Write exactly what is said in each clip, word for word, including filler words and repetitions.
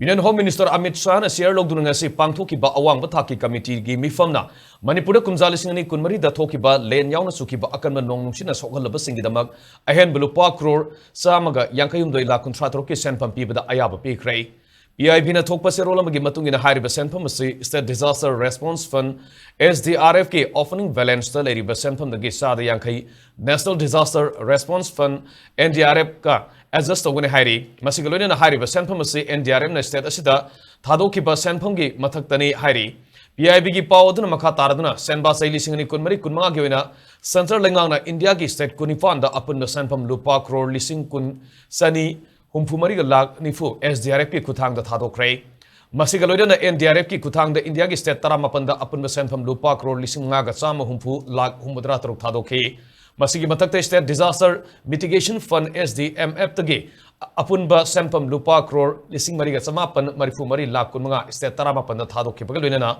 Union Home Minister Amit Shahꯅ chair ꯂꯧꯗꯨꯅ ꯉꯁꯤ ꯄꯥꯡꯊꯣꯛꯈꯤꯕ ꯑꯋꯥꯡꯕ ꯊꯥꯛꯀꯤ ꯀꯃꯤꯇꯤꯒꯤ ꯃꯤꯐꯝꯅ ꯃꯅꯤꯄꯨꯔꯗ ꯀꯨꯝꯖꯥ ꯂꯤꯁꯤꯡ ꯑꯅꯤ ꯀꯨꯟꯃꯔꯤꯗ ꯊꯣꯛꯈꯤꯕ ꯂꯦꯟ ꯌꯥꯎꯅ ꯆꯨꯈꯤꯕ ꯑꯀꯟꯕ ꯅꯣꯡ ꯅꯨꯡꯁꯤꯠꯅ ꯁꯣꯛꯍꯜꯂꯕꯁꯤꯡꯒꯤꯗꯃꯛ ꯑꯍꯦꯟꯕ ꯂꯨꯄꯥ ꯀ꯭ꯔꯣꯔ ꯆꯥꯝꯃꯒ ꯌꯥꯡꯈꯩ ꯍꯨꯝꯗꯣꯏ ꯂꯥꯈ ꯀꯨꯟꯊ꯭ꯔꯥ ꯇꯔꯨꯛꯀꯤ ꯁꯦꯟꯐꯝ ꯄꯤꯕꯗ ꯑꯌꯥꯕ ꯄꯤꯈ꯭ꯔꯦ꯫ PIBꯅ ꯊꯣꯛꯄ ꯆꯦꯔꯣꯜ ꯑꯃꯒꯤ ꯃꯇꯨꯡ ꯏꯟꯅ ꯍꯥꯏꯔꯤꯕ ꯁꯦꯟꯐꯝ ꯑꯁꯤ State Disaster Response Fund, SDRFꯀꯤ opening balanceꯇ ꯂꯩꯔꯤꯕ ꯁꯦꯟꯐꯝꯗꯒꯤ ꯆꯥꯗ ꯌꯥꯡꯈꯩ National Disaster Response Fund, NDRFꯀ adjust ꯇꯧꯒꯅꯤ ꯍꯥꯏꯔꯤ꯫ ꯃꯁꯤꯒ ꯂꯣꯏꯅꯅ ꯍꯥꯏꯔꯤꯕ ꯁꯦꯟꯐꯝ ꯑꯁꯤ NDRFꯅ state ꯑꯁꯤꯗ ꯊꯥꯗꯣꯛꯈꯤꯕ ꯁꯦꯟꯐꯝꯒꯤ ꯃꯊꯛꯇꯅꯤ ꯍꯥꯏꯔꯤ꯫ PIBꯒꯤ ꯄꯥꯎ ꯑꯗꯨꯅ ꯃꯈꯥ ꯇꯥꯔꯗꯨꯅ ꯁꯦꯟꯕꯥ ꯆꯍꯤ ꯂꯤꯁꯤꯡ ꯑꯅꯤ ꯀꯨꯟꯃꯔꯤ ꯀꯨꯟꯃꯉꯥꯒꯤ ꯑꯣꯏꯅ centre ꯂꯩꯉꯥꯛꯅ ꯏꯟꯗꯤꯌꯥꯒꯤ state ꯀꯨꯟꯅꯤꯄꯥꯟꯗ ꯑꯄꯨꯟꯕ ꯁꯦꯟꯐꯝ ꯂꯨꯄꯥ ꯀ꯭ꯔꯣꯔ ꯂꯤꯁꯤꯡ ꯀꯨꯟ ꯆꯅꯤ ꯍꯨꯝꯐꯨ ꯃꯔꯤꯒ ꯂꯥꯈ ꯅꯤꯐꯨ SDRFꯀꯤ ꯈꯨꯠꯊꯥꯡꯗ ꯊꯥꯗꯣꯛꯈ꯭ꯔꯦ꯫ ꯃꯁꯤꯒ ꯂꯣꯏꯅꯅ NDRFꯀꯤ ꯈꯨꯠꯊꯥꯡꯗ ꯏꯟꯗꯤꯌꯥꯒꯤ state ꯇꯔꯥꯃꯥꯄꯟꯗ ꯑꯄꯨꯟꯕ ꯁꯦꯟꯐꯝ ꯂꯨꯄꯥ ꯀ꯭ꯔꯣꯔ ꯂꯤꯁꯤꯡ ꯃꯉꯥꯒ ꯆꯥꯝꯃ ꯍꯨꯝꯐꯨ ꯂꯥꯈ ꯍꯨꯝꯐꯨꯇꯔꯥ ꯇꯔꯨꯛ ꯊꯥꯗꯣꯛꯈꯤ꯫ ꯃꯁꯤꯒꯤ ꯃꯊꯛꯇ State Disaster Mitigation Fund, SDMFꯇꯒꯤ ꯑꯄꯨꯟꯕ ꯁꯦꯟꯐꯝ ꯂꯨꯄꯥ ꯀ꯭ꯔꯣꯔ ꯂꯤꯁꯤꯡ ꯃꯔꯤꯒ ꯆꯃꯥꯄꯟ ꯃꯔꯤꯐꯨ ꯃꯔꯤ ꯂꯥꯈ ꯀꯨꯟꯃꯉꯥ state ꯇꯔꯥꯃꯥꯄꯟꯗ ꯊꯥꯗꯣꯛꯈꯤꯕꯒ ꯂꯣꯏꯅꯅ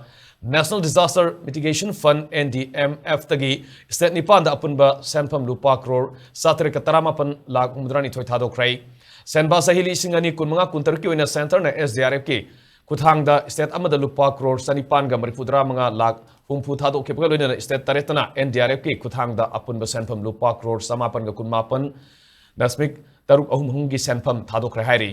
National Disaster Mitigation Fund, NDMFꯇꯒꯤ state ꯅꯤꯄꯥꯟꯗ ꯑꯄꯨꯟꯕ ꯁꯦꯟꯐꯝ ꯂꯨꯄꯥ ꯀ꯭ꯔꯣꯔ ꯆꯥꯇꯔꯦꯠꯀ ꯇꯔꯥꯃꯥꯄꯟ ꯂꯥꯈ ꯍꯨꯝꯐꯨꯇꯔꯥꯅꯤꯊꯣꯏ ꯊꯥꯗꯣꯛꯈ꯭ꯔꯦ꯫ ꯁꯦꯟꯕꯥ ꯆꯍꯤ ꯂꯤꯁꯤꯡ ꯑꯅꯤ ꯀꯨꯟꯃꯉꯥ ꯀꯨꯟꯇꯔꯨꯛꯀꯤ ꯑꯣꯏꯅ centreꯅ SDRFꯀꯤ ꯈꯨꯠꯊꯥꯡꯗ state ꯑꯃꯗ ꯂꯨꯄꯥ ꯀ꯭ꯔꯣꯔ ꯆꯅꯤꯄꯥꯟꯒ ꯃꯔꯤꯐꯨꯇꯔꯥꯃꯉꯥ ꯂꯥꯈ ꯍꯨꯝꯐꯨ ꯊꯥꯗꯣꯛꯈꯤꯕꯒ ꯂꯣꯏꯅꯅ state ꯇꯔꯦꯠꯇꯅ NDRFꯀꯤ ꯈꯨꯠꯊꯥꯡꯗ ꯑꯄꯨꯟꯕ ꯁꯦꯟꯐꯝ ꯂꯨꯄꯥ ꯀ꯭ꯔꯣꯔ ꯆꯃꯥꯄꯟꯒ ꯀꯨꯟꯃꯥꯄꯟ ꯗꯁꯃꯤꯛ ꯇꯔꯨꯛ ꯑꯍꯨꯝ ꯑꯍꯨꯝꯒꯤ ꯁꯦꯟꯐꯝ ꯊꯥꯗꯣꯛꯈ꯭ꯔꯦ ꯍꯥꯏꯔꯤ꯫